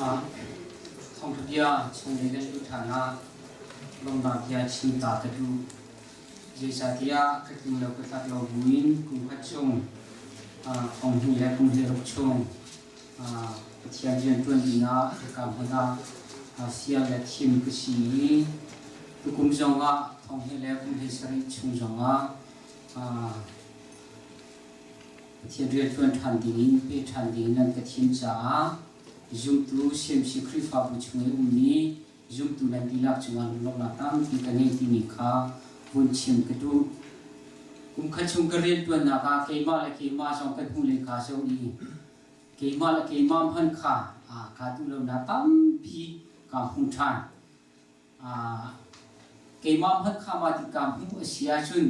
Thawngṭha bia chung i kan luh ṭhan ah lawmhnak bia chim ta ka duh. Zeicahtiah ka tling lo ka tlak lo buin kum khat chung thong hnih le kum hleiruk chung Pathian rianṭuan dingah hika hmun ah sial le thim ka si i tukum zongah thong hnih le kum 17 chung zongah Pathian rianṭuan ṭhan dingin pe ṭhan dingin an ka thim caah zumtu CMC Khrihfabu chung i ummi zumtu nan dihlak cungah lunglawmhnak tampi ka ngei timi kha vun chim ka duh. Kum khat chung ka rianṭuannak ah keimah le keimah zong kan hnu le kaa zoh i keimah le keimah hmanh kha kaa duh lonak tampi kaa hmu ṭhan. Keimah hmanh kha mah ti kaa hmuh a si ahcun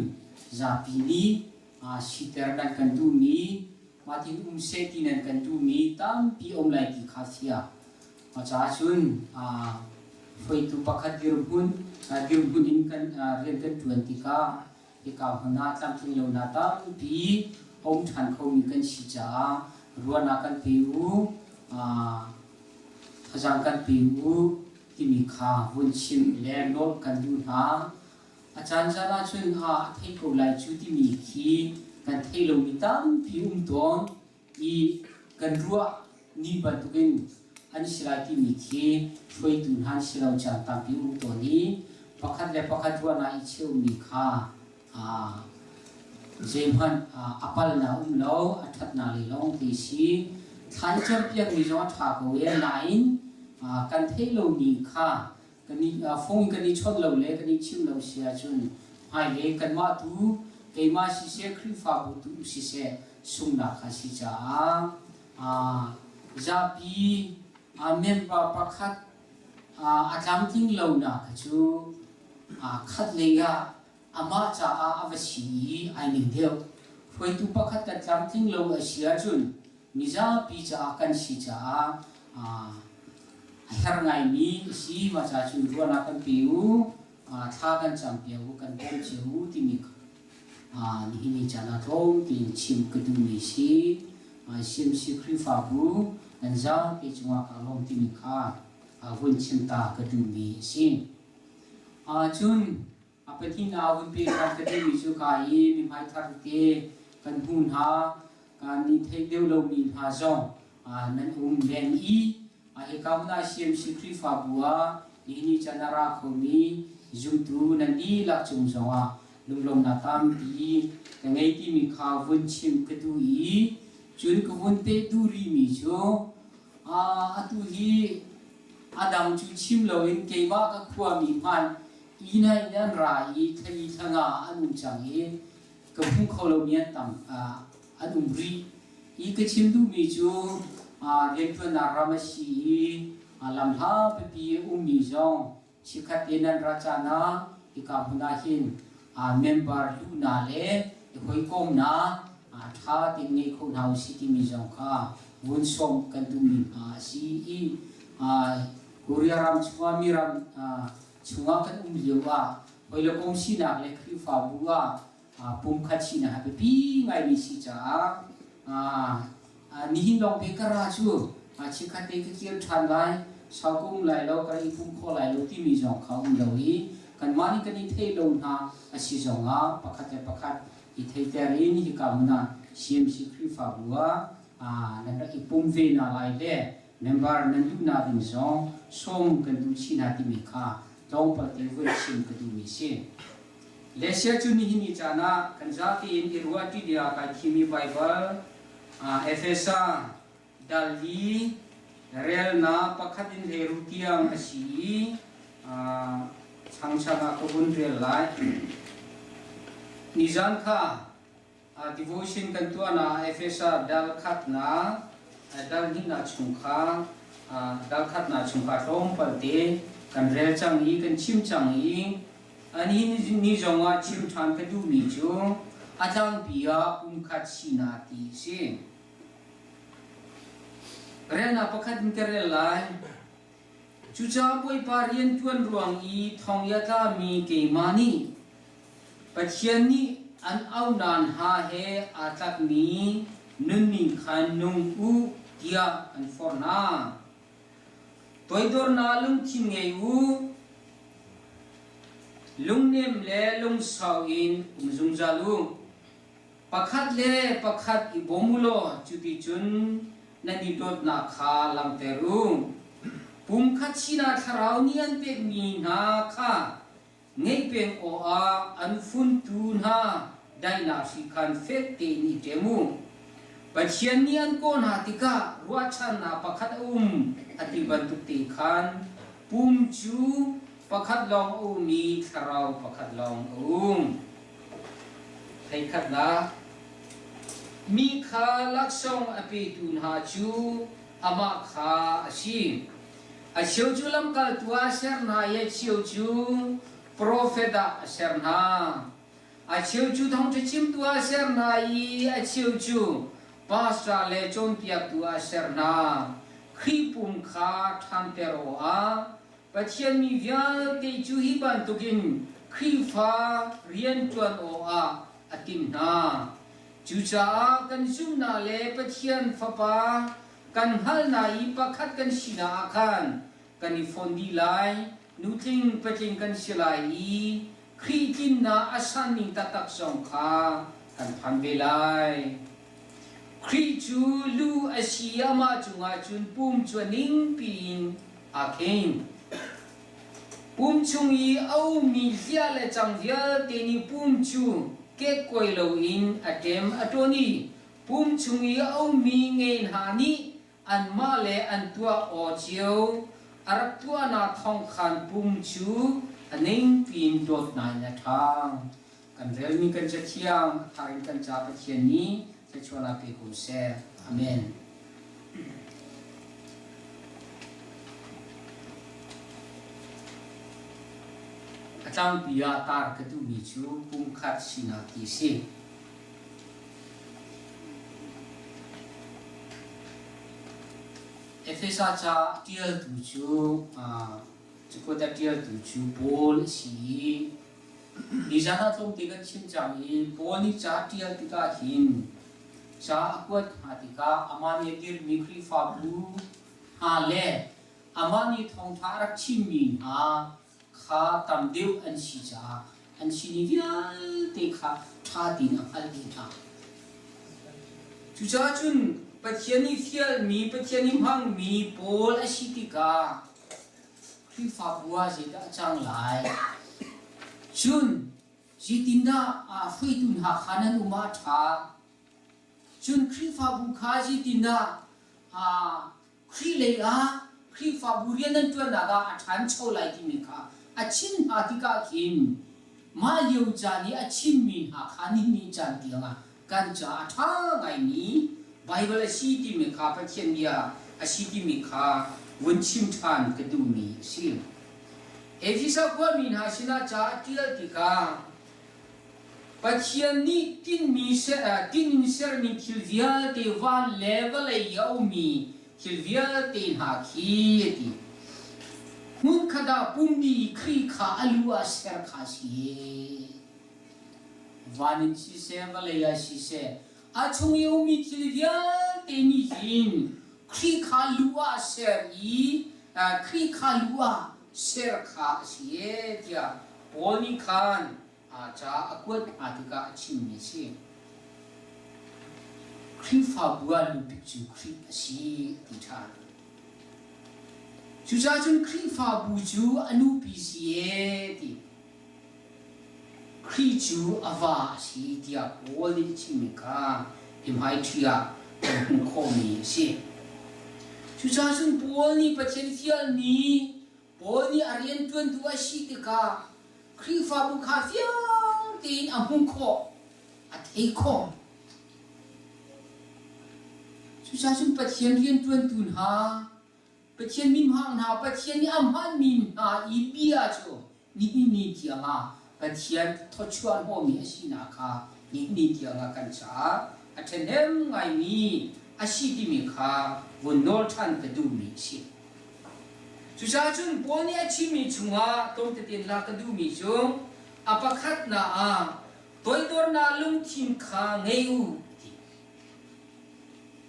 zapi nih siter nan kan duhmi, mah tin um seh ti nan kan duhmi tampi um lai ti kha sia. Caah cun hruaitu pakhat dirhmun dirhmun in kan rian kan ṭuan tikah hika hmun ah tlamtling lonak tampi a um ṭhan khomi kan si caah ruahnak kan pe u, thazaang kan pe u timi kha vun chim le nawl kan duh hna. A caan caan ahcun a thei ko lai cu timi khi kan theih lomi tampi um tawn i kan ruah ni bantukin an si lai timi khi hruaitu hna an si lo caan tampi um tawn i pakhat le pakhat ruahnak i cheumi kha zeihmanh a palnak um lo, a ṭhatnak lei lawng te si. Thlan campiakmi zong a ṭha ko e, nain kan theih lomi kha kan i phone kan i chawnh lo le kan i chimh lo si ahcun hmailei kanmah tu keimah siseh Khrihfabu tu siseh sunghnak kha si caah zapi member pakhat a tlamtling lonak kha cu khat lei ah amah caah a va si i ai ning deuh. Hruaitu pakhat kan tlamtling lo a si ahcun mizapi caah kan si caah a herh ngaimi a si. Mah caah cun ruahnak kan pe u, thla kan campiak u, kan bawm cio u timi nihin ni caan ah tlawm tein chim ka duhmi si. CMC Khrihfabu nan zapi cungah kaa lawm timi kha vun chim ta ka duhmi a si. Cun a pahnihnak a vun pe ṭhan ka timi cu ka i mihmai thar te kan hmu hna, kan i theih deuh lomi hna zong nan um len i hika hmun ah CMC Khrihfabu ah nihin ni caan a ra khomi zumtu nan dihlak cung zongah lunglawmhnak tampi ka ngei timi kha vun chim ka duh i cun ka vun peh duh rihmi cu atu hi a dang cu chim loin keimah ka khuami hmanh inn ah in an ra i thlali thlanga an um cang i ka hmu kho lomi an tam an um rih i ka chim duhmi cu rianṭuannak ram a si i lamhla pipi a ummi zong chikkhat te nan ra caan ah hika hmun ah hin member luhnak le i hawikomnak ṭha tein ngei kho hna usih timi zong kha vun sawm kan duhmi hna a si i Korea ram chungah mi ram chungah kan um lio ah hawi kom sinak le Khrihfabu ah pumkhat sinak a biapi ngaimi si caah nihin lawng te ka ra cu chikkhat te ka kir ṭhan lai sau ka um lai lo ka i pum khawh lai lo timi zong kha um lo i kanmah nih kan i theih lo hna a si zongah pakhat le pakhat i theiter in hika hmun ah CMC Khrihfabu ah nan rak i pum ve na lai le member nan luhnak ding zong sawm kan duh chih hna timi kha tlawmpal te voi chim ka duhmi si. Lesia cu nihin ni caan ah kan zapi in i ruah ṭi ding ah kai thimmi Baibal Efesa dal li relnak pakhat in hleiru tiang a si i changchang ah ka vun rel lai. Nizan kha Devotion kan tuahnak Efesa dal khatnak dal hnihnak chung kha dal khatnak chung kha tlawmpal te kan rel cang i kan chim cang i ani ni zongah chim ṭhan ka duhmi cu a tlangpi ah pumkhat sinak ti a si. Relnak pakhat in ka rel lai. Cucaah Bawipa rianṭuan ruang i thong i a tlami keimah nih Pathian nih an auhnak hna he aa tlakmi nunning khan nung u tiah an forh hna. Toidornak lungthin ngei u. Lungnem le lungsau in um zungzal u. Pakhat le pakhat i bawm u law cuticun nan i dawtnak kha langhter u. Pumkhat sinah Thlarau nih an pekmi hna kha ngeih peng awkah an funtu hna daihnak hri khan fek tein i ṭem u. Pathian nih an kawh hna tikah ruahchannak pakhat a um a ti bantuk te khan pum cu pakhat lawng a um i thlarau pakhat lawng a um. Theikhatnak Mi kha laksawng a petu hna cu amah kha a si. A cheu cu lamkaltu ah a ser hna i a cheu cu profet ah a ser hna. A cheu cu thawngṭha chimtu ah a ser hna i a cheu cu pastor le cawnpiaktu ah a ser hna. Khrih pum kha ṭhanter awkah Pathian mi vialte cu hi bantukin Khrihfa rianṭuan awkah a timh hna. Cucaah kan zumhnak le Pathian Fapa kan hngalhnak i pakhat kan sinak ah khan kan i fon dih lai, nutling patling kan si lai i Khrih tlinnak a sanning taktak zong kha kan phan ve lai. Khrih cu lu a si i amah cungah cun pum cu a ningpi in aa khing. Pum chung i a ummi hliah le cang vialte nih pum cu kekkuai loin a ṭem a ṭawn i pum chung i a ummi nge hna nih anmah le an tuah aw cio a rak tuahnak thawng khan pum cu a ningpi in dawtnak in a ṭhang. Kan relmi kan cathiang a thar in kan ca Pathian nih thluachuahnak pe ko seh. Amen. A tlangpi ah tar ka duhmi cu pumkhat sinak ti a si. Efesa ca a ṭialtu cu cakuat a ṭialtu cu Paul a si i nizan ah tlawmte kan chim cang i Paul nih ca a ṭial tikah hin ca a kuat hna tikah amah nih a dirhmi Khrihfabu hna le amah nih thawngṭha a rak chimmi hna kha tam deuh an si caah an sining vialte kha ṭha tein a hngalh dih hna. Cucaah cun Pathian nih fialmi, Pathian nih hmangmi pawl a si tikah Khrihfabu ah zeidah a cang lai? Cun zeitindah aa hruaitu hna kha nan um ah a ṭha? Cun Khrihfabu kha zeitindah Khrih lei ah Khrihfabu rian nan ṭuannak ah a ṭhancho lai timi kha a chim hna tikah khin mah lio caan i a chimmi hna kha nihin caan tiangah kan caah a ṭha ngaimi Baibal a si timi kha Pathian bia a si timi kha vun chim ṭhan ka duhmi a si. Efesa khuami hna sinah ca a ṭial tikah Pathian nih tinhmi tinh in sermi thil vialte van le vawlei i a ummi thil vialte hna khi a ti. Hmunkhat ah pummi i Khrih kha a lu ah ser kha a si. Van in siseh, vawlei ah siseh, a chung i ummi thil vialte nih hin Khrih kha lu ah ser i Khrih kha lu ah ser kha a si tiah Paul nih khan ca a kuat hna tikah a chimmi a si. Khrihfabu ah lubik cu Khrih a si a ti ṭhan. Cucaah cun Khrihfabu cu a nupi si ee ti. Khrih cu a va a si tiah Paul nih a chimmi kha hi hmaiṭhi ah kan hmuh khawhmi a si. Cucaah cun Paul nih Pathian fialmi Paul nih a rianṭuantu a si tikah Khrihfabu kha fiang tein a hmuh khawh, a theih khawh. Cucaah cun Pathian rianṭuantu hna, Pathian mimhang hna, Pathian nih a hmanmi hna i bia cu nihin ni tiangah Pathian thawchuah hnawhmi a sinak kha nihin ni tiangah kan caah a ṭhahnem ngaimi a si timi kha vun nawl ṭhan ka duhmi a si. Cucaah cun Paul nih a chimmi chungah tlawmtete in lak ka duhmi cu a pakhatnak ah toidornak lungthin kha ngei u a ti.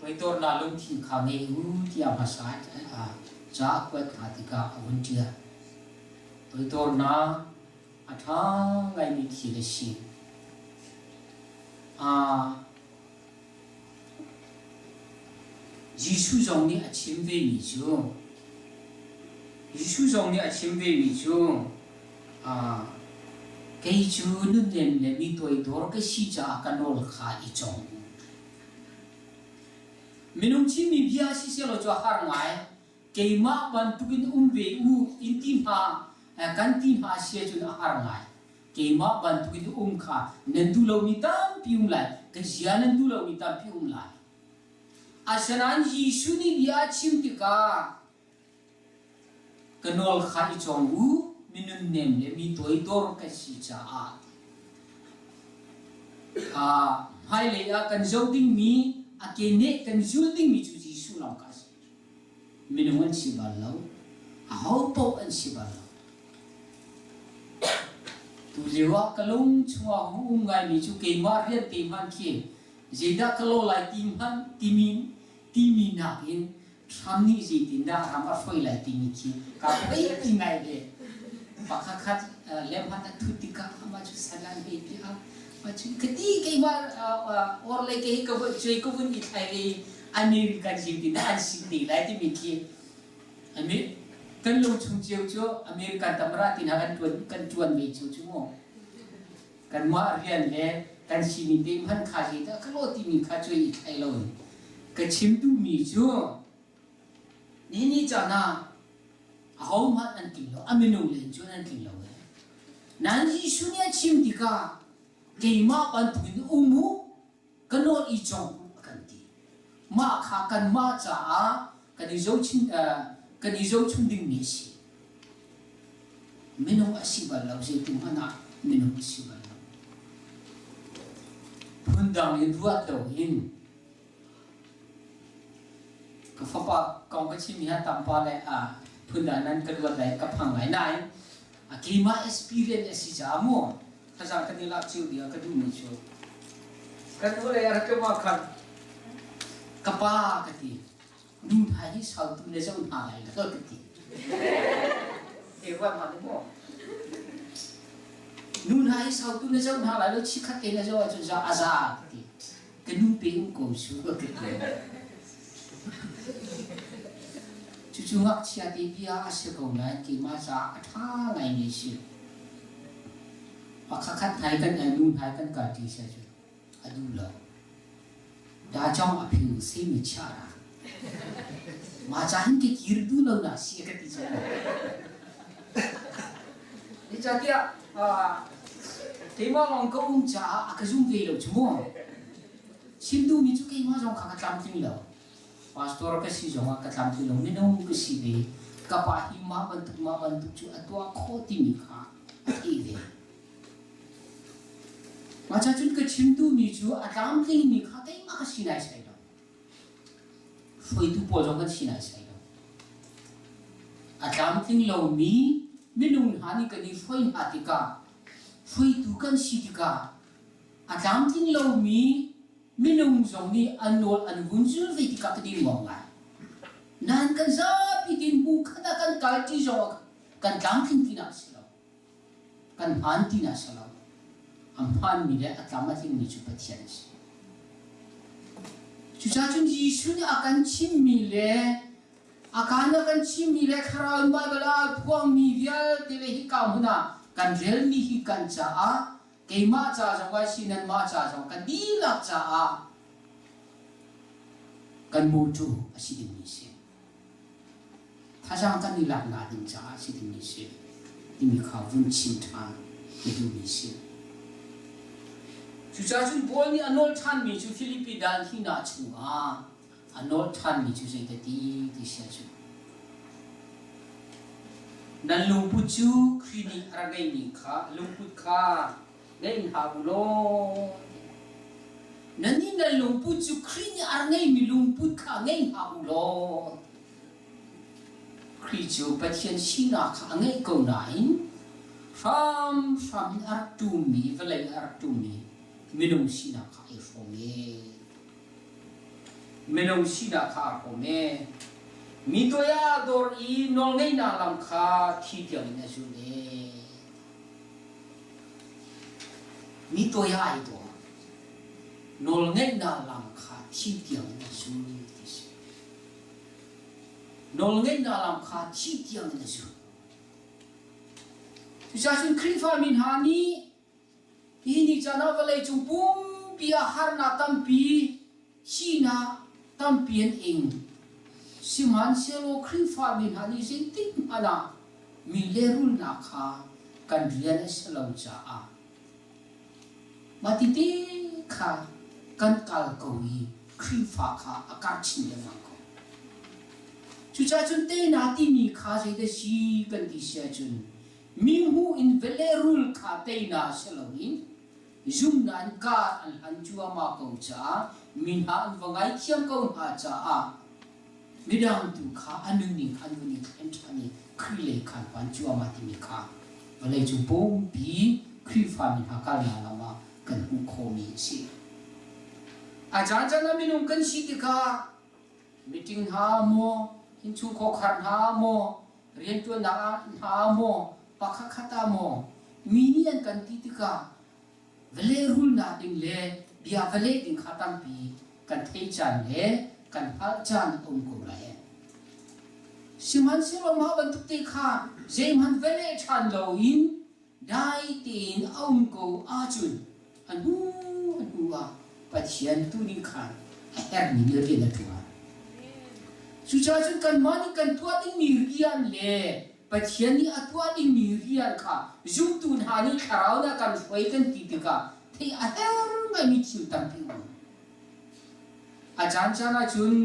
Toidornak lungthin kha ngei u tiah hmasa ah. Ca a kuat hna tikah a hun ṭial. Toidornak a ṭha ngaimi thil a si. Jesuh zong nih a chim vemi cu Jesuh zong nih a chim vemi cu kei cu nunnem le mi toidor ka si caah ka nawl kha i cawng u. Minung chimmi bia si sehlaw cu a har ngai. Keimah bantukin um ve u in ti hna kan ti hna si ahcun a har ngai. Keimah bantukin um kha nan duh lomi tampi um lai, ka zia nan duh lomi tampi um lai. Asinain Jesuh nih bia a chim tikah ka nawl kha i cawng u, minunnem le mi toidor ka si caah. Hmailei ah kan zoh dingmi, a keneh kan zul dingmi cu Jesuh lawng kha a si. Minung an si bal lo. Ahopaoh an si bal lo. Tulio ah ka lung chungah hung um ngaimi cu keimah rian te hmanh khi zeidah ka lo lai ti hmanh timi timi nakin Trump nih zeitindah ram a hruai lai timi khi ka pei ngai ve. Pakhat khat lem hmanh a thut tikah amah cu salan hei ti ah mah cu ka ti keimah or le ke hi ka cuai ka vun i thlai ve American zeitindah an si te lai timi khi kan lung chung cio cu American tamra ti hna kan tuan kan tuan ve cio cu mu kanmah rian le kan sining te hman kha zeidah ka lo timi kha cu i thlai lo in ka chim duhmi cu ni ni caan ah ahohmanh an tling lo a minung len cun an tling lo nan Jesuh nih a chim tikah keimah bantukin um u ka nawl i cawng u a kan ti. Mah kha kanmah caah kan i zohchun kan i zohchun dingmi a si. Minung a si bal lo, zeitik hmanh ah minung a si bal lo. Phundang in ruat loin ka fapa kong ka chim hi a tampa le a phundang nan ka ruat lai ka phang lai nain a keimah experience a si caah mu Thazaang kan i lak cio ding ah ka duhmi cu kan nu lei a rak tlum ah khan ka pa ka ti nu hna hi sautu na zoh hna lai lo ka ti e ruat hna maw nu hna hi sautu na zoh hna lai lo chikhat te na zoh ahcun za a za ka ti ka nu pe um ko su ka ti cucu ngakchia te bia a si ko nain keimah caah a ṭha ngaimi a si Pakhatkhat hnai kan nu hnai kan kalṭi sia cu a duh lo. Dachong a phiu semi chia ra. Ma cha hin ke kir du lo na si ka ti cu. Ni cha tiah keimah lawng ka um caah a ka zum ve lo cu mu. Chim duhmi cu keimah zong kha ka tlamtling lo. Pastor ka si zongah ka tlamtling lo minung ka si ve. Ka pa hi mah bantuk mah bantuk cu a tuah khawh timi kha a theih ve. Mah ca cun ka chim duhmi cu a tlamtlingmi kha keimah ka si naisai lo. Hruaitu pawl zong kan si naisai lo. A tlamtling lomi minung hna nih kan i hruai hna tikah hruaitu kan si tikah a tlamtling lomi minung zong nih an nawl an vun zul ve tikah ka dir ngawng ngai. Nain kan zapi tein hmu khat ah kan kalṭi zong ah kan tlamtling tinak a si lo. Kan hmaan tinak a si lo. A hmaanmi le a tlam a tlingmi cu Pathian a si. Cucaah cun Jesuh nih a kan chimmi le a kaan a kan chimmi le Thlarau in Baibal ah a phuangmi vialte le hika hmun ah kan relmi hi kan caah keimah ca zong ah si nanmah ca zong kan dihlak caah kan mawṭaw a si dingmi a si. Thazaang kan i laknak ding caah a si dingmi a si timi kha vun chim ṭhan ka duhmi a si. Cucaah cun Paul nih a nawl ṭhanmi cu Filipi daan hinak chungah a nawl ṭhanmi cu zeidah ti ti si ahcun nan lungput cu Khrih nih a rak ngeihmi kha lungput kha ngei hna u law nannih nan lungput cu Khrih nih a rak ngeihmi lungput kha ngei hna u law Khrih cu Pathian sinak kha a ngeih ko nain hramhram in a rak ṭummi vawlei a rak ṭummi minung sinak kha ai hrawm e. Minung sinak kha aa hrawm e. Mi tuai ah dawr i nawlngeihnak lam kha thi tiangin a zul ee. Mi tuai ah ai dawr. Nawlngeihnak lam kha thi tiangin a zul ti si. Nawlngeihnak lam kha thi tiangin a zul. Cucaah cun Khrihfa mi hna nih hi ni caan ah vawleicung pumpi ah harnak tampi, thihnak tampi an ing. Sihmanhsehlaw Khrihfa mi hna nih zeitik hmanh ah mi lehrulnak kha kan rian a si lo caah mah tete kha kan kal ko i Khrihfa kha a karh chin lengmang ko. Cucaah cun tehna timi kha zeidah si kan ti si ahcun mi hmuh in vele rul kha teina si loin zumnak in kar an hlan cuahmah ko caah mi hna an va ngaithiam ko hna caah midang tu kha a nunning an vun i thlen ṭhan i Khrih lei khan phan cuahmah timi kha vawleicung pumpi Khrihfa mi hna kalnak lam ah kan hmuh khawhmi a si. A caan caan ah minung kan si tikah meeting hna maw, innchungkhar khar hna maw, rianṭuannak ah hna maw, pakhatkhat ah maw, mi nih an kan ti tikah va lehrulnak ding le bia va leh ding kha tampi kan theih caan le kan hngalh caan a um ko lai. Sihmanhsehlaw mah bantuk te kha zeihmanh va leh ṭhan loin dai tein a um ko ahcun a hnu a hnu ah Pathian tu nih khan a herhmi nih rian a ṭuan. Cucaah cun kanmah nih kan tuah dingmi rian le Pathian nih a tuah dingmi rian kha zumtu hna nih thlarau nih a kan hruai kan ti tikah theih a herh ngaimi thil tampi a um. A caancaan ahcun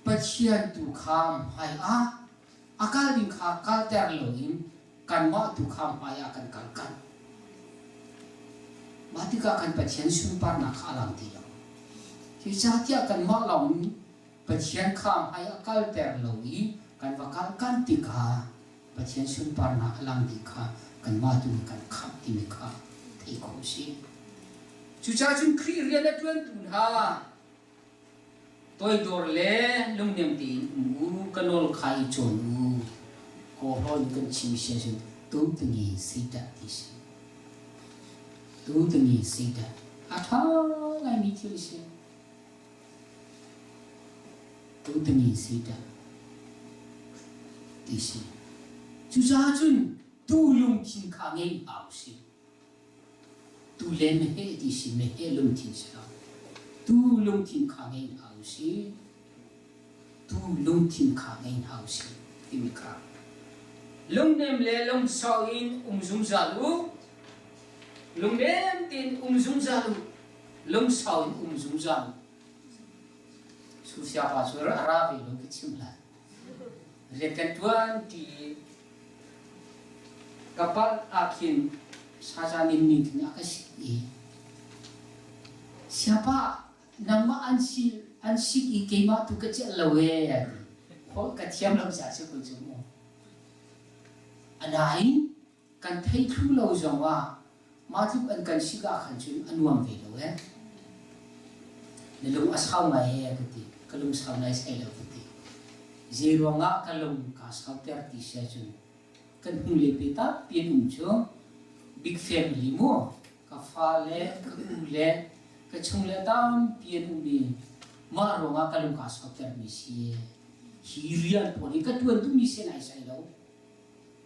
Pathian tu kha hmai ah a kal ding kha kalter loin kanmah tu kha hmai ah kan kal kanh. Mah tikah kan Pathian sunparnak kha a lang ti lo. Zeicahtiah kanmah lawng Pathian kha hmai a kalter lo i kan va kal kan tikah Pathian sunparnak a lang ding kha kanmah tu nih kan khamh timi kha theih khawh a si. Cucaah cun Khrih rian a ṭuantu hna toidor le lungnem tein um u, ka nawl kha i cawn u. Kawlrawn kan chim si ahcun tu-tungi seiṭah ti si. Tu-tungi seiṭah. A ṭha ngaimi thil a si. Tu-tungi seiṭah ti si. Cucaah cun tuu lungthin kha ngei hna u sih. Tu le meheh ti si meheh lungthin si lo. Tu lungthin kha ngei hna u sih. Tu lungthin kha ngei hna u sih timi kha. Lungnem le lungsau in um zungzal u. Lungnem tein um zungzal u. Lungsau in um zungzal u. Susiapa cu a ra ve lo ka chim lai. Rian kan ṭuan ṭi i ka palh ah khin saza ning ning khin a ka sik i siapa nangmah an si an sik i keimah tu ka celh lo ee a ti. Holh ka thiam lo caah si ko cu mu. A nain kan thei thlu lo zong ah mah tluk an kan sik ah khan cun a nuam ve lo ee. Na lung a sau ngai ee ka ti. Ka lung sau nai sai lo ka ti. Zei ruangah ka lung kaa sauter ti si ahcun kan hnu le pe tampi an um cu big family mu ka fa le ka u le ka chung le tampi an um i mah ruangah ka lung kaa sauter mi si. Hi rian pawl hi ka tuan duhmi si nai sai lo.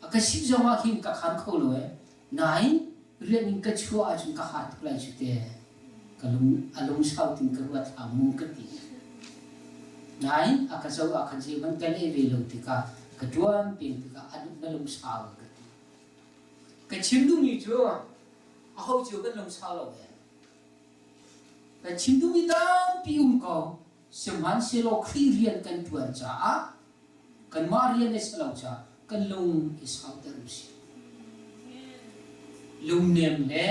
A ka sik zong ah khin ka khan kho lo ee. Nain rian in ka chuah ahcun ka har tuk lai cu te. Ka lung a lungsau tin ka ruat hlah mu ka ti. Nain a ka zoh ah khan zeihmanh ka leh ve lo tikah ka ṭuan peng tikah a na lungsau ka ti. Ka chim duhmi cu aho cio kan lungsau lo ee. Ka chim duhmi tampi um ko. Sihmanhsehlaw Khrih rian kan ṭuan caah Kanmah rian a si lo caah kan lung i sauter u sih. Lungnem le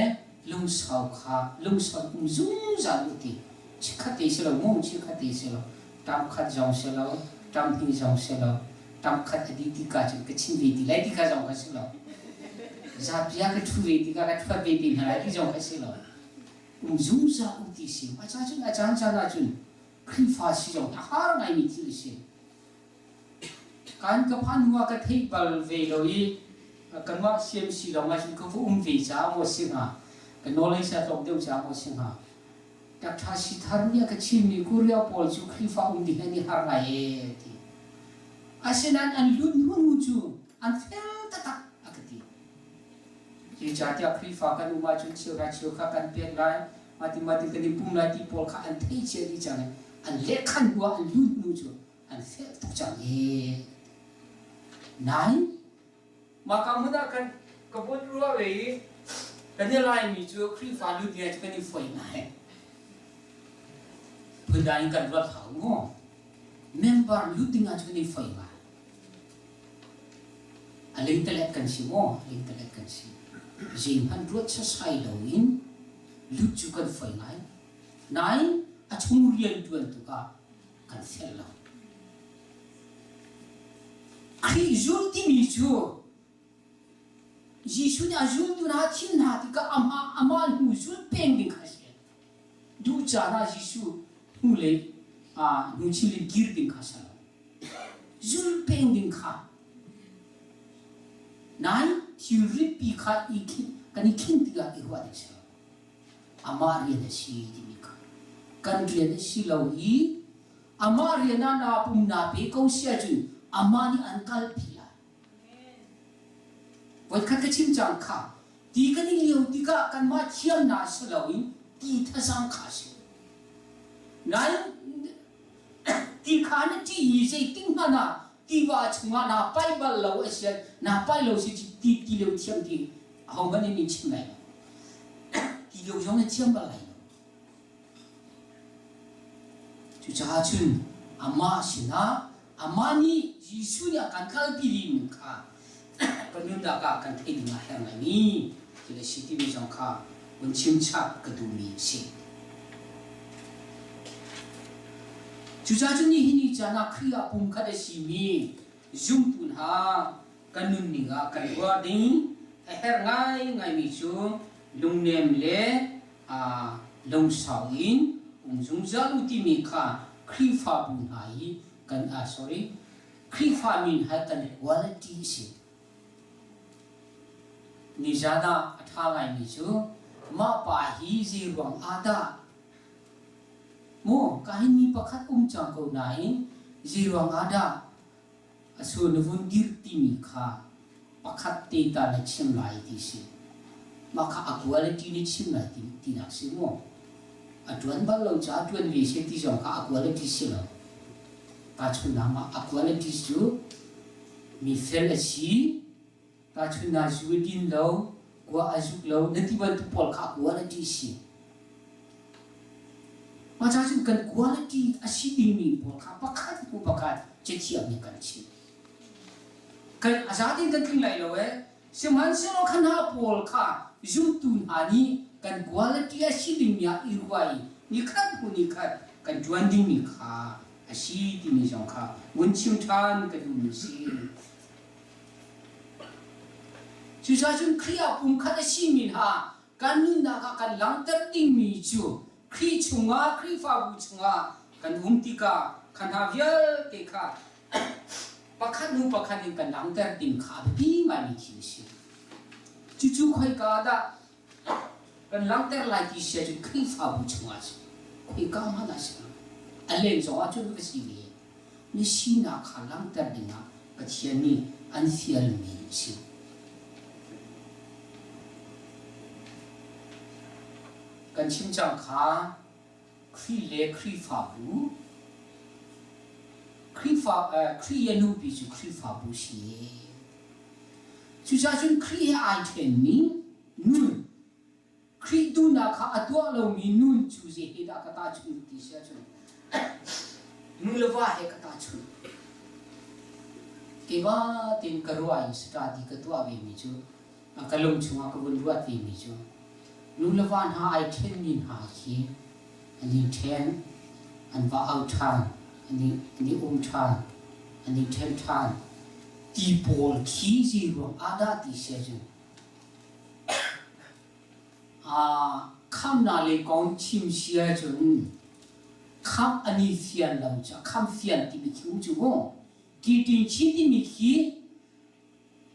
lungsau kha lungsau um zungzal u ti. Chikkhat te si lo mu, chikkhat te si lo. Tam khat zong si lo, tam hnih zong si lo, tam khat a dih tika cun ka chim ve ti lai ti kha zong kha si lo. Zapi ah ka ṭhu ve tikah ka ṭhuat ve te hna lai ti zong kha si lo. Um zungzal u ti si. A caan cun a caan caan ahcun Khrihfa si zong a har ngaimi thil a si. Kan ka phan hnu ah ka theih bal ve lo i kanmah CMC lawng ah cun ka va um ve caah maw si hnga, ka knowledge a tlawm deuh caah maw si hnga. Doctor Sithar nih a ka chimmi Korea pawl cu Khrihfa um ding an i har ngai ee ti. Asinain an lut hnu hnu cu an fel taktak a ka ti. Zeicahtiah Khrihfa kan um ahcun cheuhra cheukha kan pek lai, mah ti mah ti kan i pum lai ti pawl kha an theih cia dih cang i an lehkhan hnu ah an lut hnu cu an fel tuk cang ee. Nain mah ka hmun ah khan ka vun ruah ve i kan i Laimi cu Khrihfa lut ngai cu kan i foih ngai. Phundang in kan ruat hau maw? Member lut ding ah cu kan i foih ngai. A lingtalet kan si maw? A lingtalet kan si. Zeihmanh ruat sasai loin lut cu kan foi ngai. Nain a chung rian ṭuan tukah kan fel lo. Khrih zul timi cu Jesuh nih a zultu hna a thim hna tikah amah amah hnu zul peng ding kha a si. Duh caan ah Jesuh hnulei hnuchil in kir ding kha a si lo. Zul peng ding kha. Nain thilritpi kha i kan i khin tikah i ruah ding si lo. Amah rian a si timi kha kan rian a si lo i amah rian ah naa pum naa pe ko si ahcun amah nih an kalpi lai. Voikhat ka chim cang kha ti kan i lio tikah kanmah thiamnak si loin ti thazang kha a si. Nain ti kha na ṭih i zeitik hmanh ah tiva chungah naa paih bal lo a si naa paih lo si ti ti lio thiam ti ahohmanh nih in chim lai lo. Ti lio zong na thiam bal lai lo. Cucaah cun amah sinah amah nih Jesuh nih a kan kalpi rihmi kha kan nunnak ah kan theih ding ah herh ngaimi thil a si timi zong kha vun chim chap ka duhmi a si. Cucaah cun nihin ni caan ah Khrih ah pumkhat a simi zumtu hna kan nunning ah kan ruah ding a herh ngaingaimi cu lungnem le lungsau in um zungzal u timi kha Khrihfabu hna i kan ah sorry Khrihfa mi hna kan quality a si. Nizan ah a ṭha ngaimi cu mah pa hi zei ruang ah dah mu ka hin mi pakhat um cang ko nain zei ruang ah dah A sur na vun dirh timi kha pakhat te ta na chim lai ti si. Mah kha a quality na chim lai ti tinak si maw? A ṭuan bal lo caah ṭuan ve seh ti zong kha a quality si lo. Tahchunhnak ah a quality cu mi fel a si, tahchunhnak zu a din lo, kua a zuk lo, na ti bantuk pawl kha a quality si. Mah ca cun kan quality a si dingmi pawl kha pakhat hnu pakhat cathiang nih kan chimh. Kan a za tein kan tling lai lo ee. Sihmanhsehlaw kha hna pawl kha zumtu hna nih kan quality a si dingmi ah i ruah i nikhat hnu nikhat kan ṭuan dingmi kha a si timi zong kha vun chim ṭhan ka duhmi a si. Cucaah cun Khrih ah pumkhat a simi hna kan nunnak ah kan langhter dingmi cu Khrih chungah Khrihfabu chungah kan um tikah kha hna vialte kha pakhat hnu pakhat in kan langhter ding kha a biapi ngaimi thil a si. Cucu khoika ah dah kan langhter lai ti si ahcun Khrihfabu chungah a si. Khoika hmanh ah si lo. A leng zong ah cun va si ve. Na sinak kha langhter dingah Pathian nih an fialmi a si. Kan chim cang kha Khrih le Khrihfabu Khrihfa Khrih i a nupi cu Khrihfabu si. Cucaah cun Khrih he ai ṭhenmi nun Khrih duhnak kha a tuah lomi nun cu zei he dah ka tahchunh ti si ahcun nu le va he ka tahchunh. Keimah tein ka ruah i study ka tuah vemi cu ka lung chungah ka vun ruat vemi cu nu le va hna ai ṭhenmi hna khi an i ṭhen, an va au ṭhan, an i, an i um ṭhan, an i ṭhen ṭhan ti pawl khi zei ruang ah dah ti si ahcun Khamnak lei kong chim si ahcun khamh an i fian lo caah khamh fian timi khi um cu mu. Kiṭin chin timi khi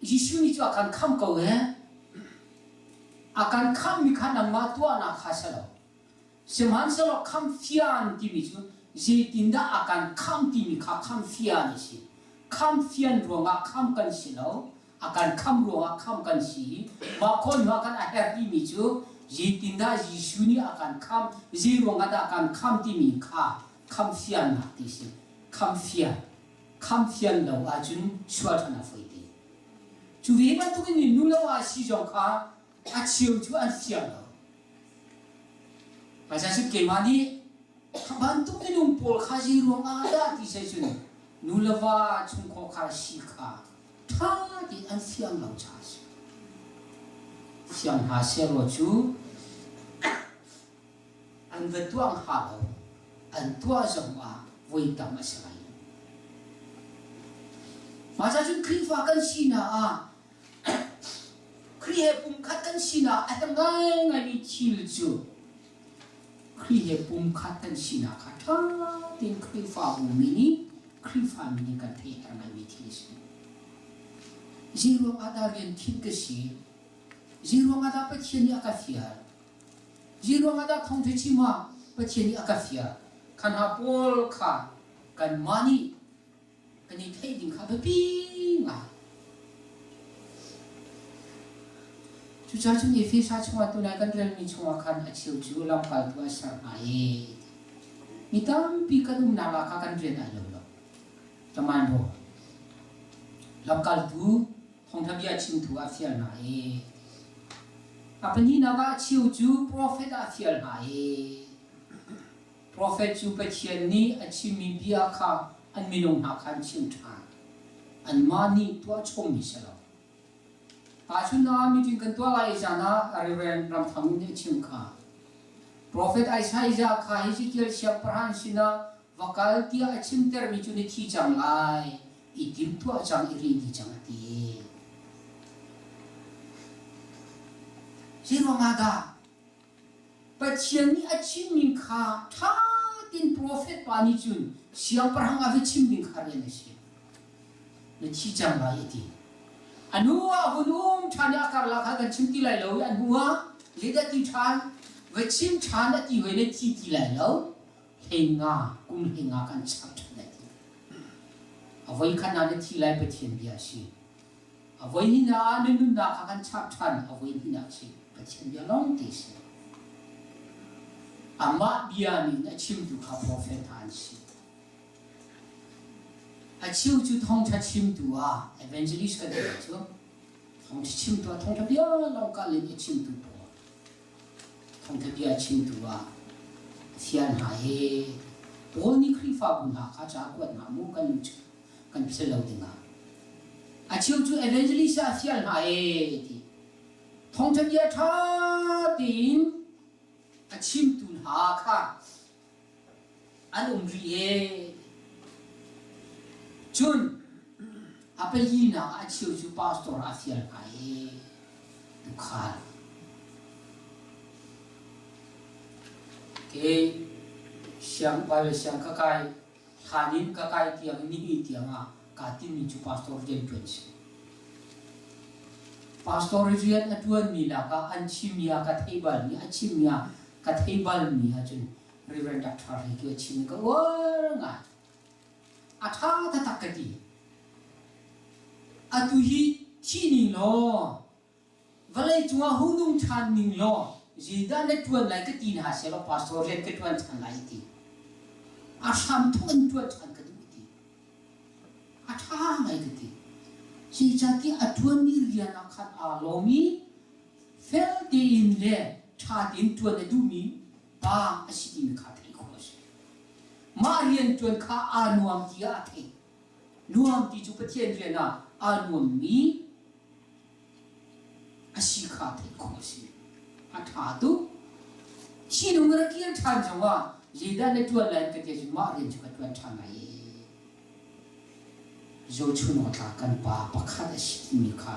Jesuh nih cu a kan khamh ko ee. A kan khamhmi kha nangmah tuahnak kha si lo. Sihmanhsehlaw khamhfian timi cu zeitindah a kan khamh timi kha khamhfian a si. Khamhfian ruangah khamh kan si lo, a kan khamh ruangah khamh kan si i mah khawh hnu ah kan a herh timi cu zeitindah Jesuh nih a kan khamh, zei ruangah dah a kan khamh timi kha khamhfiannak ti si. Khamhfian. Khamhfian lo ahcun sual ṭhan a fawi te. Cu ve bantukin nu lo ah si zong kha a cheu cu an fiang lo. Mah keimah nih kha bantuk minung pawl kha zei ruang ah dah ti sai cun nu le va chungkhar khar si kha ṭha tein an fiang lo caah a si. Fiang hna sehlaw cu an va tuah hnga lo, an tuah zong ah voi tam a si lai lo. Mah cun Khrihfa kan sinak ah Khrih he pumkhat kan sinak a herh ngaingaimi thil cu Khrih he pumkhat kan sinak kha ṭha tein Khrihfabu mi nih Khrihfami nih kan theih a herh ngaimi thil a si. Zeiruang ah dah rian khinh ka si? Zeiruang ah dah Pathian nih a ka fial? Zeiruang ah dah thawngṭha chim ah Pathian nih a ka fial? Kha hna pawl kha kanmah nih kan i theih ding kha biapi ngai. Cucaah cun Efesa chungah tunai kan relmi chungah khan a cheu cu lamkaltu a ser hna i mi tampi kan umnak ah kha kan rian ai lo lo. Taman maw? Lamkaltu thawngṭha bia chimtu a fial hna i a pahnihnak ah a cheu cu profet ah a fial hna i Profet cu Pathian nih a chimmi bia kha an minung hna kha an chim ṭhan. Anmah nih tuah chommi si lo. Tahchunhnak ah meeting kan tuah lai i zan ah Reverend Ramthang nih a chim kha. Profet Isaiah kha Hezekiel siangpahrang sinah va kal tiah a chimtermi cu na thi cang lai, i timtuah cang i ri dih cang a ti. Zeiruangah dah Pathian nih a chimmi kha ṭha tein profet pa nih cun siangpahrang a va chim ding kha rian a si. Na thi cang lai a ti. A hnu ah hun um ṭhan i a karlak ah kan chim ti lai lo i a hnu ah zeidah ti ṭhan va chim ṭhan a ti hoi na thi ti lai lo hleinga kum hleinga kan chap ṭhan a ti. A voi khat ah na thi lai Pathian bia a si. A voi hnihnak ah na nunnak kha kan chap ṭhan, a voi hnihnak si Pathian bia lawng te si. Amah bia nih a chimtu kha profet hna an si. A cheu cu thawngṭha chimtu ah evangelist kan ti cu thawngṭha chimtu ah thawngṭha bia lawng kal in a chimtu pawl thawngṭha bia chimtu ah fial hna he Paul nih Khrihfabu hna kha ca kuat hna mu kan kan philh lo dingah a cheu cu evangelist ah a fial hna ee ti thawngṭha bia ṭha tein a chimtu hna kha an um rih ee cun a palinak ah a cheu cu pastor ah a fial hna ee tukhal ke siang Bible siang ka kai Hlan in ka kai tiang nihin tiang ah kaa tinhmi cu pastor rian ṭuan si. Pastor rian a ṭuanmi lakah an chimmi ah ka thei balmi, a chimmi ah ka thei balmi ahcun Reverend Dr. Hei cu a chim i ka uar ngai. A ṭha taktak ka ti. Atu hi thi ning law Vawlei cungah hung nung ṭhan ning law zeidah na ṭuan lai ka ti hna sehlaw pastor rian ka ṭuan ṭhan lai ti. A hram thawk in ṭuan ṭhan ka duh ti. A ṭha ngai ka ti. Zeicahtiah a ṭuanmi rian ah khan aa lawm i fel tein le ṭha tein ṭuan a duhmi pa a si timi kha theih khawh a si. Mah rian ṭuan kha aa nuam tiah a theih. Nuam ti cu Pathian rian ah aa nuammi a si kha theih khawh a si. A ṭha tuk. Thinlung na rak kir ṭhan zongah zeidah na ṭuan lai ka ti ahcun mah rian cu ka ṭuan ṭhan lai i zohchun awk tlak kan pa pakhat a si timi kha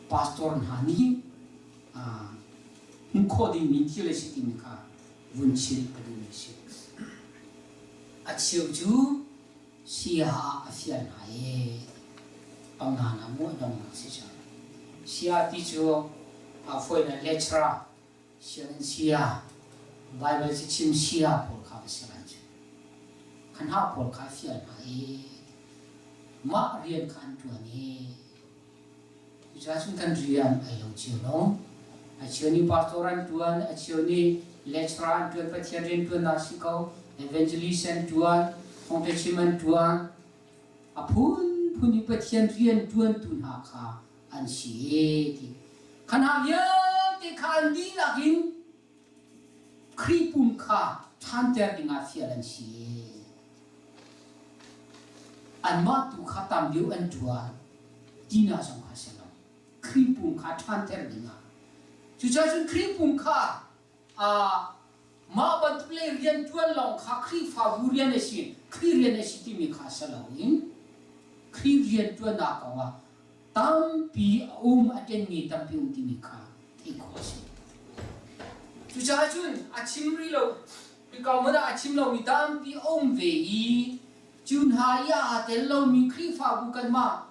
pastor hna nih hmuh khawh dingmi thil a si timi kha vun chim ka duhmi a si. A cheu cu. Sia ah a fial hna i panga na muah dongnak si cang. Sia ti cu a fawinak lecturer, sianginn sia, Bible cachim sia pawl kha va si lai cu. Kha hna pawl kha a fial hna i mah rian kha an ṭuan i Cucaah cun kan rian ai lo cio lo. A cheu nih pastor an ṭuan, a cheu nih lecturer an ṭuan, Pathian rianṭuannak si ko, evangelist an ṭuan, thawngṭha chim an ṭuan. A phunphun in Pathian rianṭuantu hna kha an si ti. Kha hna vialte kha an dihlak in Khrih pum kha ṭhanter dingah fial an si. Anmah tu kha tam deuh an ṭuan tinak zong kha si lo. Khrih pum kha ṭhanter dingah. Cucaah cun Khrih pum kha aa mah bantuk lei rian ṭuan lawng kha Khrihfabu rian a si, Khrih rian a si timi kha si loin Khrih rian ṭuannak kongah tampi a um a ṭenmi tampi um timi kha theih khawh a si. Cucaah cun a chim rih lo hika hmun ah a chim lomi tampi a um ve i cu hna i aa tel lomi Khrihfabu kanmah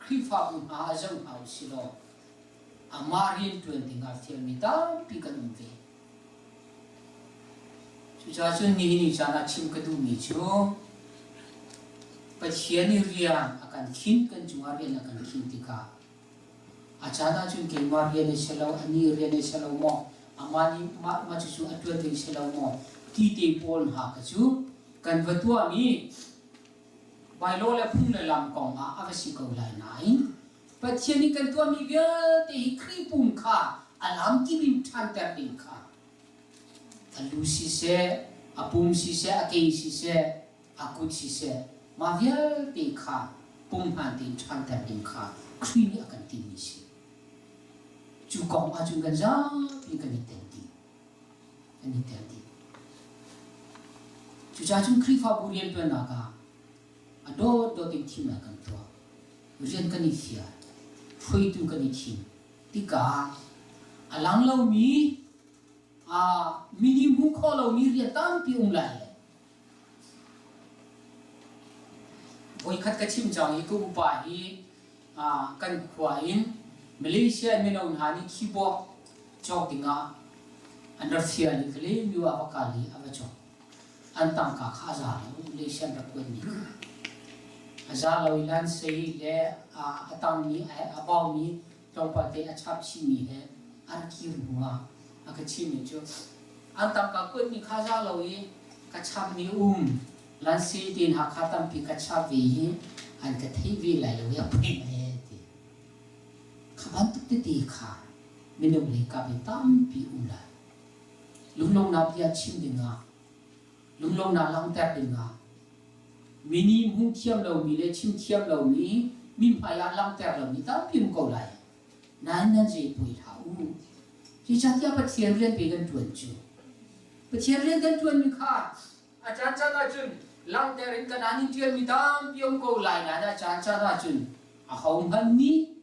Khrihfabu hna ah zoh hna u sih law amah rianṭuan dingah fialmi tampi kan um ve. Cucaah cun nihin ni caan ah chim ka duhmi cu Pathian i rian a kan khinh, kan cungah rian a kan khinh tikah a caan ahcun keimah rian a si lo, anih rian a si lo maw, amah nih mah, mah cucu a ṭuan ding si lo maw ti te pawl hna kha cu kan va tuahmi bylaw le phung le lam kong ah a va si ko lai nain Pathian nih kan tuahmi vialte hi Khrih pum kha a lamkip in ṭhanter ding kha a lu siseh, a pum siseh, a ke siseh, a kut siseh, mah vialte kha pumhmaan tein ṭhanter ding kha Khrih nih a kan timmi a si. Cu kong ahcun kan zapi kan i tel dih. Kan i tel dih. Cucaah cun Khrihfabu rianṭuannak ah a dawtdawt in thimnak kan tuah. Rian kan i fial, hruaitu kan i thim tikah a lang lomi mi nih hmuh khawh lomi rian tampi um lai le voikhat ka chim cang i ka upa hi kan khua in Malaysia mino hna nih keyboard cawk dingah an rak fial i Kalaymyo ah va kal i a va cawk. An tangka kha a za lo, Malaysia an rak kuatmi kha. A za lo i lansei le a tangmi, a baumi tlawmpal te a chap chihmi he an kir hnu ah a ka chimmi cu an tangka kuatmi kha za lo i ka chapmi um lansei te hna kha tampi ka chap ve i an ka thei ve lai lo i a poi e ti. Kha bantuk tete kha minung lei kap in tampi um lai. Lunglawmhnak bia chim dingah, lunglawmhnak langhter dingah, mi nih hmuh thiam lomi le chim thiam lomi, mi hmai ah langhter lomi tampi um ko lai. Nain nan zei puai hlah u. Zeicahtiah Pathian rian pe kan ṭuan cu. Pathian rian kan ṭuanmi kha a caancaan ahcun langhter in kanaan in ṭialmi tampi um ko lai nain a caancaan ahcun ahohmanh nih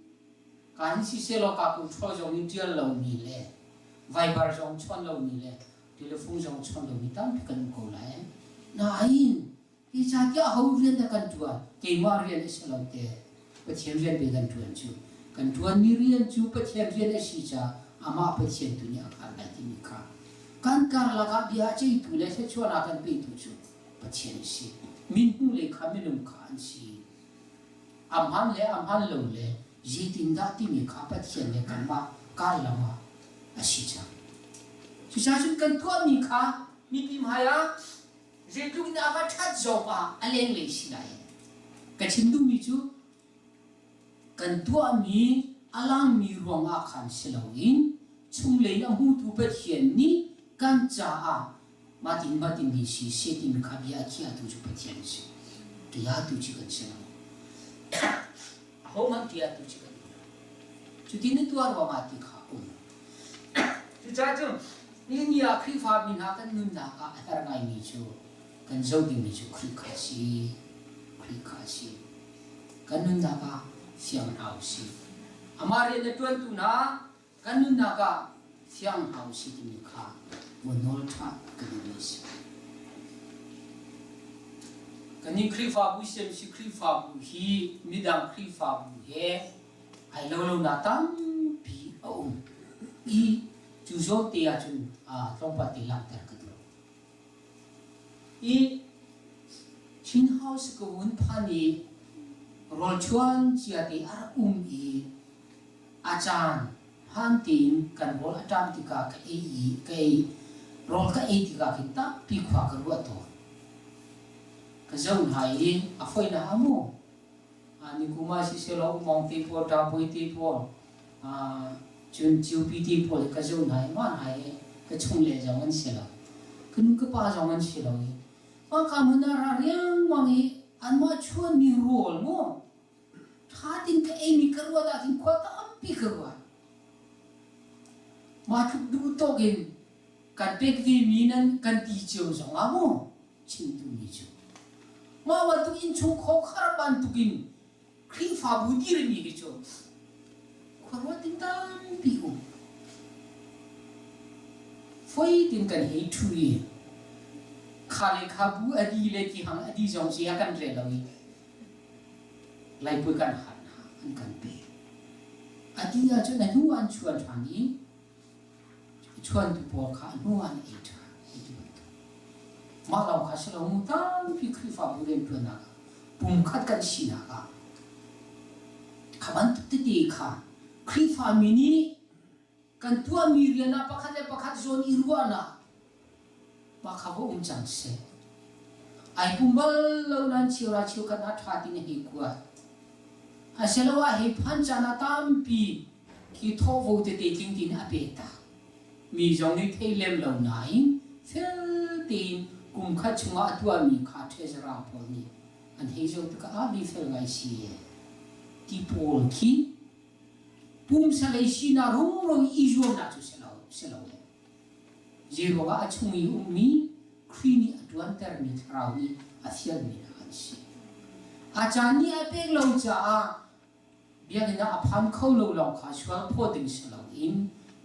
Ka hin sisehlaw ka control zong in ṭial lomi le Viber zong chawn lomi le telephone zong chawn lomi tampi kan um ko lai. Nain hi ca tiah ho rian dah kan ṭuan? Keimah rian a si lo te. Pathian rian pe kan ṭuan cu. Kan ṭuanmi rian cu Pathian rian a si caah amah Pathian tu nih a hngalh lai timi kha kan karlak ah bia a ceihtu le thluachuahnak kan petu cu Pathian a si. Min hmu le kha minung kha an si. A hmaan le a hmaan lo le zeitindah timi kha Pathian le kanmah karlam ah a si cang. Cucaah cun kan tuahmi kha mipi hmaiah zeitluk in a va ṭhat zong ah a lenglei si lai. Ka chim duhmi cu kan tuahmi a langmi ruangah khan si loin chunglei in a hmutu Pathian nih kan caah Mahtin mahtin ni si seh timi kha bia a khiahtu cu Pathian a si. Tiatu cu kan si lo. Ahohmanh tiatu cu kan si lo. Cuti na tuah ruangah ti kha um. Cucaah cun ni ni ah Khrihfa mi hna kan nunnak ah a herh ngaimi cu kan zoh dingmi cu Khrih kha a si. Khrih kha a si. Kan nunnak ah fiang hna u sih. Amah rian a ṭuantu hna Kan nunnak ah thiang hna usih timi kha maw nawl ṭha ka duhmi a si. Kannih Khrihfabu CMC Khrihfabu hi midang Khrihfabu he ai lo lonak tampi a um i cu zawn te ahcun tlawmpal te langhter ka duh. I Chin House ka vun phan i rawlchuan cia te a rak um i a caan hmaan tein kan rawl a ṭam tikah ka ei i ka ei. Rawl ka ei tikah khin tampi khua ka ruah tawn. Ka zoh hna i a foinak a mu. Nikum ah siselaw umong te pawl, ṭapuai te pawl, cun ciupi te pawl hi ka zoh hna i mah hna hi ka chungle zong an si lo. Ka nu ka pa zong an si lo i mah ka hmun ah ra riangmang i anmah chuanmi rawl mu Ṭha tein ka eimi ka ruat ahkhin khua tampi ka ruat. Mah tluk duh tawk in kan pek vemi nan kan ti cio zong ah mu chim duhmi cu mah bantuk innchung khawkhar bantuk in Khrihfabu dirmi hi cu khuaruat ding tampi um. Foi tin kan hei ṭhu i kha le kha bu a di le ti hang a di zong si a kan rel lo i Laipui kan hal hna an kan pek. A ti ahcun a hnu an chuan ṭhan i chuantu pawl kha a hnu an ei ṭhan ti bantuk. Mah lawng kha si lo mu tampi Khrihfabu rianṭuannak ah pumkhat kan sinak ah kha bantuk tete kha Khrihfami nih Kan tuahmi rian ah pakhat le pakhat zawn i ruahnak mah kha va um cang seh. Ai pum bal lo nain cheuhra cheukhat ah ṭha ti na hei kuat. Asiloah hei phan caan ah tampi khi thawhvo tete tling tiin a pek tak. Mi zong nih thei lem lo nain fel tein kum khat chungah a tuahmi kha treasurer pawl nih an hei zoh tikah ah mi fel ngai si ti pawl khi Pumsalei sinak rumro i i zuamnak cu si lo, si lo le. Zeiruangah a chung i ummi Khrih nih a ṭuantermi thlarau nih a fialmi hna an si. A caan nih a pek lo caah biakinn ah a phan kho lo lawng kha sual phawt ding si loin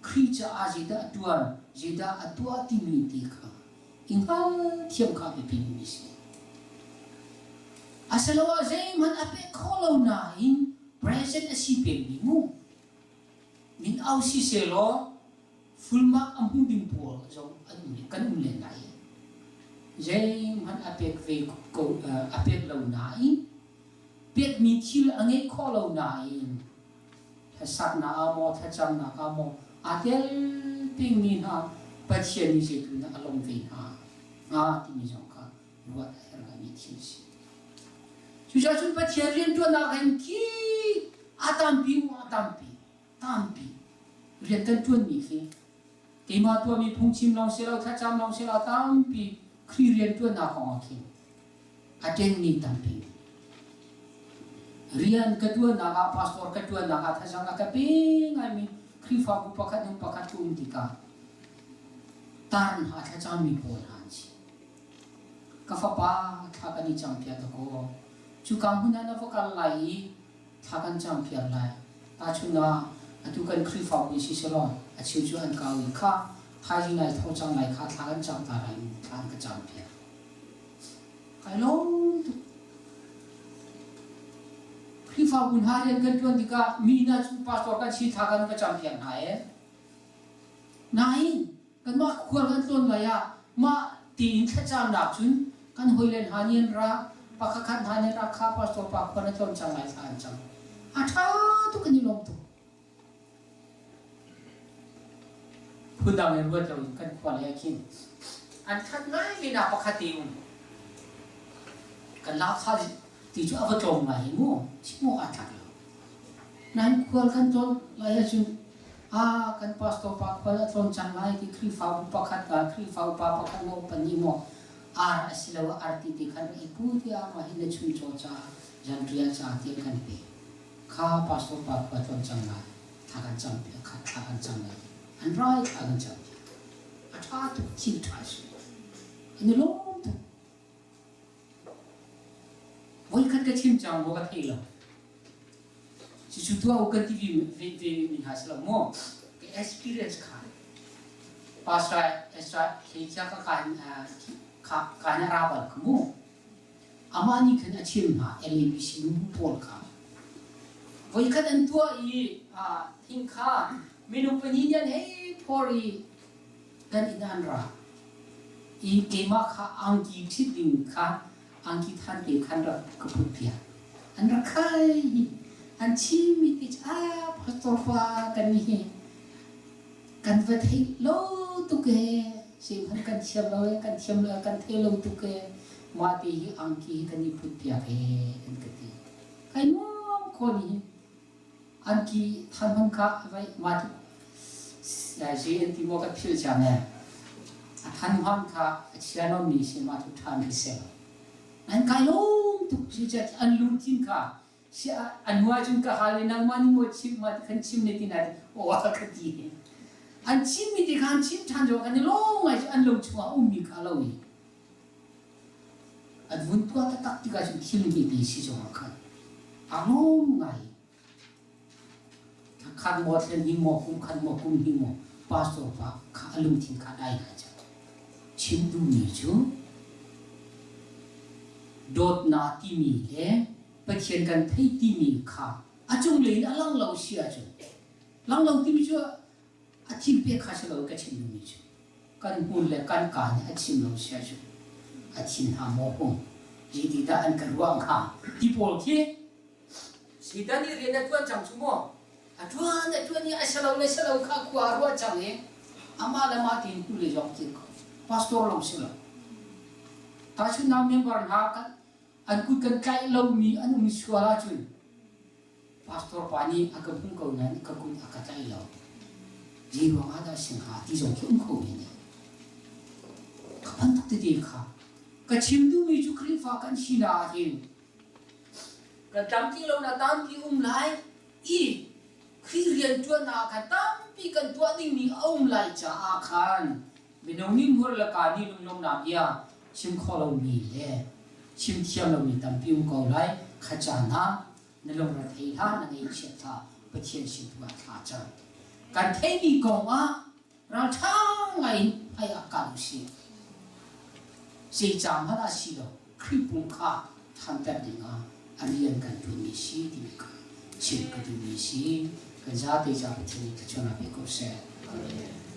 Khrih caah zeidah a ṭuan, zeidah a tuah timi ti kha i hngalthiam kha a biapimi a si. Asiloah zeihmanh a pek kho lo nain present a si pengmi mu. Min au si sehlaw full mark a hmu ding pawl zong an um kan um len lai. Zeihmanh a pek ve ko a pek lo nain pekmi thil a ngeih khawh lo nain hlasaknak ah maw thlacamnak ah maw aa tel pengmi hna Pathian nih zeitin a lawmh ve hna hnga timi zong kha ruat a herh ngaimi thil a si. Cucaah cun Pathian rianṭuannak hin khi a tampi mu a tampi tampi rian kan ṭuanmi khi keimah tuahmi phungchim lawng si lo thlacam lawng si lo tampi Khrih rianṭuannak kong ah khin a ṭengmi tampi. Rian ka ṭuannak ah pastor ka ṭuannak ah thazaang a ka pe ngaimi Khrihfabu pakhat hnu pakhat ka um tikah tar hna thlacammi pawl hna an si. Ka fapa thla kan i campiak dakaw. Cuka hmun ah na va kal lai i thla kan campiak lai. Tahchun ah atu kan Khrihfabu in siselaw a cheu cu an kau i kha thaizing lai tho cang lai kha thla kan cam ta lai mu thla an ka campiak. Kai lawm tuk. Khrihfabu hna rian kan ṭuan tikah mi hna cu pastor kan si thla kan va campiak hna ee. Nain kanmah khual kan tlawn lai ah mah tiin thlacamnak cun kan hawile hna nih an ra pakhat hna nih ra kha pastor pa khua na tlawn cang lai thla an cam. A ṭha tuk kan i lawm tuk. Phundang in ruat loin kan khua lei ah khin an ṭhat ngaimi nak pakhat te um. Kan lahkhah ti cu a va tlawm ngai hi mu, chim awk aa tlak lo. Nain khual kan tlawn lai ahcun ah kan pastor pa khual a tlawn cang lai ti Khrihfabu pakhat ah Khrihfa upa pakhat maw pahnih maw ar asiloah arti ti khan rak i pu tiah mah hi na chuncaw caah zanriah ca tiah kan pek. Kha pastor pa khua tlawn cang lai thla kan cam piak kha thla kan cam lai an rai thla kan cam piak a ṭha tuk thil ṭha si an i lawm tuk voikhat ka chim cang maw ka thei lo cucu tuah u kan ti ve ve mi hna si lo maw ka experience kha pastor Ezra thleicia ka ka ka ka na ra bal ka mu. Amah nih khan a chim hna LABC nu pawl kha. Voikhat an tuah i thing kha minung pahnih nih an hei phor i kan inn ah an ra. I keimah kha angki ṭhit ding kha angki than te khan rak ka put piak. An rak khai an chimmi te cu ah pastor pa kan nih hi kan va theih lo tuk ee zeihmanh kan thiam lo ee kan thiam lo kan thei lo tuk ee mah te hi angki hi kan i put piak ee an ka ti. Kai nuam khawn hi angki than hman kha vai mah zei an ti maw ka philh cang ee a than hman kha a chia lomi si mah cu ṭha mi si an kai lawm tuk cucaah an lungthin kha a hnu ahcun ka hal i nangmah nih maw chim ma ti khan chim ne ti na aw ka ti an chimmi ti kha an chim ṭhan zong kan i lawm ngai cu an lung chungah ummi kha lo i an vun tuah taktak tikah cun thil mi ti si zongah khan a lawm ngai. Khat maw thlen hing maw kum khat maw kum hing maw pastor pa kha a lungthin kha dai ngai cang. Chim duhmi cu dawtnak timi le Pathian kan theih timi kha a cunglei in a lang lo si ahcun lang lo timi cu a thil pek kha si lo ka chim duhmi cu kan hmun le kan kaa nih a chim lo si ahcun a thin hna maw hung zeiti dah an ka ruah hnga ti pawl khi Satan nih rian a ṭuan cang cu maw? A ṭuan a ṭuan i a si lo le si lo kha khua a ruah cang i amah le mah tein hnu le zong kir ko. Pastor lawng si lo. Tahchunhnak member hna kan an kut kan tlaih lomi an um sual ahcun pastor pa nih a ka hmu ko nain ka kut a ka tlaih lo. Zei ruang ah dah si hnga ti zong khi um kho men. Ka bantuk tete kha ka chim duhmi cu Khrihfa kan sinak ah hin Kan tlamtling lonak tampi um lai i Khrih rianṭuannak ah khan tampi kan tuah dingmi a um lai caah khan minung nih hmur le kaa nih lunglawmhnak bia chim khawh lomi le chim thiam lomi tampi um ko lai. Kha caan ah na lungre thei hlah, na ngaihchiat hlah, Pathian sin tu ah thla cam. Kan theihmi kong ah ralṭha ngai in hmai ah kal usih. Zei ca hmanh ah si lo, Khrih pum kha ṭhanter dingah a rian kan ṭuanmi si timi kha chim ka duhmi si. Kan zate ca Pathian nih thluachuahnak pe ko seh. Amen.